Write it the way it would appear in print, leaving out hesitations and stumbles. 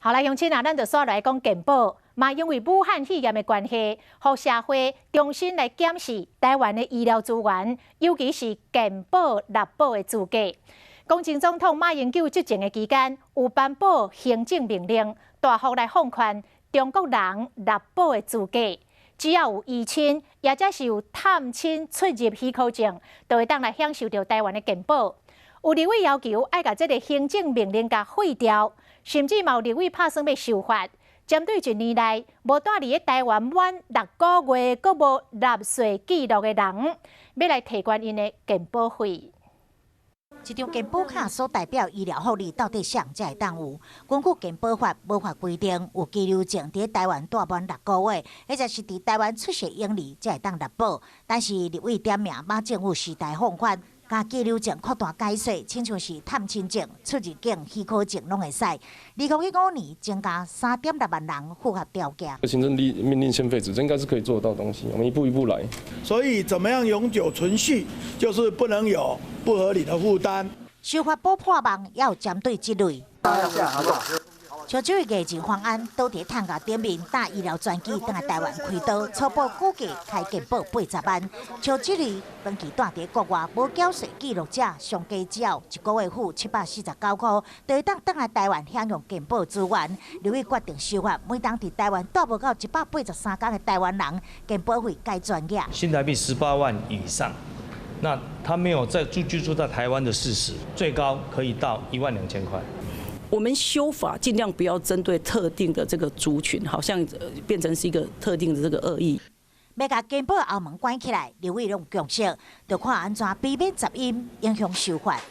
好來，鄉親啊，咱就煞來講健保，嘛因為武漢肺炎的關係，予社會重新來檢視台灣的醫療資源，尤其是健保納保的資格。前總統馬英九執政的期間，有頒布行政命令，大幅來放寬中國人納保的資格。只要有依親，抑者是有探親出入許可證，就會當來享受著台灣的健保。有立委要求愛共這个行政命令共廢掉，甚至嘛有立委拍算欲修法，針對一年內無蹛佇咧台灣滿六個月，閣無納稅記錄的人，欲來提懸𪜶的健保費。這張健保卡所代表醫療福利到底啥人才會當有？根據健保法無法規定，有居留證佇台灣蹛滿六個月，或者是佇台灣出世嬰兒才會當納保。但是立委點名馬政府時代放寬，共居留證擴大解說，親像是探親證、出入境許可證攏會使。2015年增加3.6萬人符合條件。行政命令先廢止，這應該是可以做得到東西。我們一步一步來。所以，怎麼樣永久存續，就是不能有不合理的負擔。修法補破網，也有針對這類。像這位藝人黃安，倒佇炭架頂面搭醫療專機轉來台灣開刀，初步估計開健保80萬。像這類長期蹛佇國外無繳稅記錄者，上低只要一個月付749塊，就會當轉來台灣享用健保資源。立委決定修法，每當佇台灣蹛無夠183天的台灣人，健保費改全額。新台幣18萬以上，那他沒有在住居住在台灣的事實，最高可以到1萬2千塊。我們修法盡量不要針對特定的這個族群，好像變成是一個特定的這個惡意。欲共健保後門關起來，立委攏共識，就看按怎避免雜音影響修法。